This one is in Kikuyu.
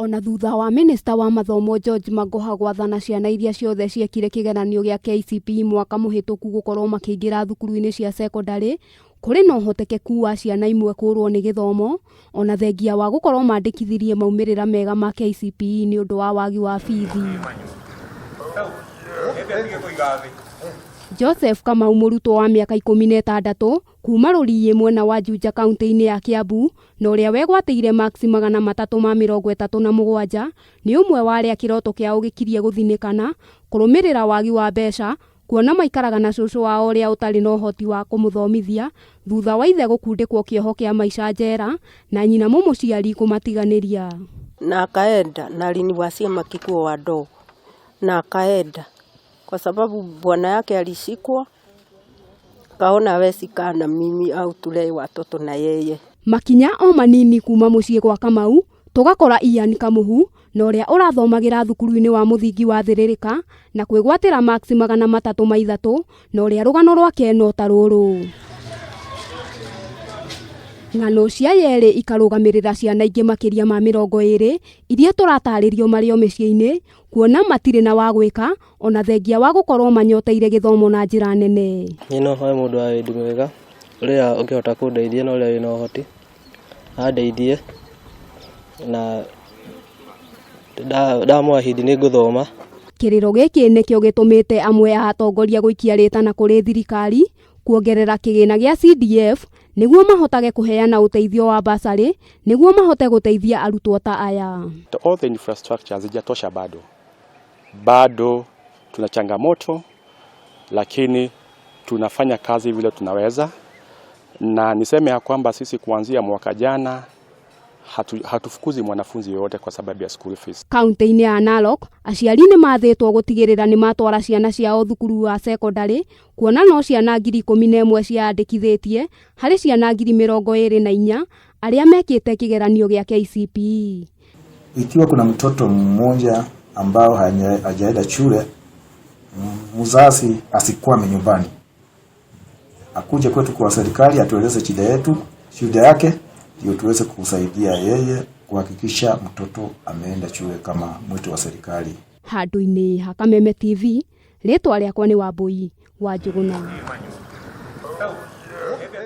Ona thutha wa minista wa mathomo George Magoha gwathana ciana iria ciothe ciekire kĩgeranio gĩa KCPE mwaka mũhĩtũku gũkorwo makĩingĩra thukuru-inĩ cia cekondarĩ, kũrĩ na ũhotekeku wa ciana imwe kũũrwo nĩ gĩthomo ona thengia wa gũkorwo mandĩkithirie maumĩrĩra mega ma KCPE nĩ ũndũ wa wagi wa bithi. Joseph Kamau mũrutwo wa mĩaka 16 kuma Rũriĩ mwena wa Juja kaunti-inĩ ya Kiambu na ũrĩa wegwatĩire maksi 337 nĩ ũmwe wa arĩa kĩroto kĩao gĩkirie gũthinĩkana kũrũmĩrĩra wagi wa mbeca kuona maikaraga na cũcũ wao ũrĩa ũtarĩ na ũhoti wa kũmũthomithia thutha wa ithe gũkundĩkwo kĩoho kĩa maica njera na nyina mũmũciari kũmatiganĩria. Na akaenda na aliniwasia makikuwa wadogo na akaenda kwa sababu bwana yake alishikwa, kaona hawezi kaa na mimi au tulee watoto na yeye. Makinya o manini kuma mũciĩ gwa Kamau tũgakora Ian Kamuhu na ũrĩa ũrathomagĩra thukuru-inĩ wa mũthingi wa Thĩrĩrĩka na kwĩgwatĩra maksi 303 na ũrĩa rũgano rwake no ta rũrũ. Ng'ano cia yerĩ ikarũgamĩrĩra ciana ingĩ makĩria ma 20 iria tũratarĩrio marĩ o mĩciĩ-inĩ kuona matirĩ na wa gwĩka ona thengia wa gũkorwo manyoteire gĩthomo na njĩra nene. Niĩ no hoe mũndũ wa wendi mwega ũrĩa ũngĩhota kũndeithia na ũrĩa wĩna ũhoti andeithie na ndamwahidi nĩ ngũthoma. Kĩrĩro gĩkĩ nĩkĩo gĩtũmĩte amwe a atongoria gũikia rĩtana kũrĩ thirikari kuongerera kĩgĩna gĩa CDF nĩguo mahotage kũheana ũteithio wa basarĩ nĩguo mahote gũteithia arutwo ta aya. All the infrastructure hazijatosha bado, bado tuna changamoto, lakini tunafanya kazi vile tunaweza, na niseme ya kwamba sisi kuanzia mwaka jana hatufukuzi mwanafunzi yoyote kwa sababu ya school fees. Kaunti-inĩ ya Narok aciari nĩ mathĩtwo gũtigĩrĩra nĩ matwara ciana ciao thukuru wa cekondarĩ kuona no ciana 11,000 ciandĩkithĩtie harĩ ciana 24,000 arĩa mekĩte kĩgeranio gĩa KCPE. Ikiwa kuna mtoto mmoja ambao hajaenda shule, mzazi asikwame nyumbani, akuje kwetu kwa serikali atueleze shida yetu, shida yake, ndio tuweze kusaidia yeye kuhakikisha mtoto ameenda shule kama mwito wa serikali. Handũ-inĩ ha Kameme TV, rĩtwa rĩakwa nĩ Wambui wa Njũgũna.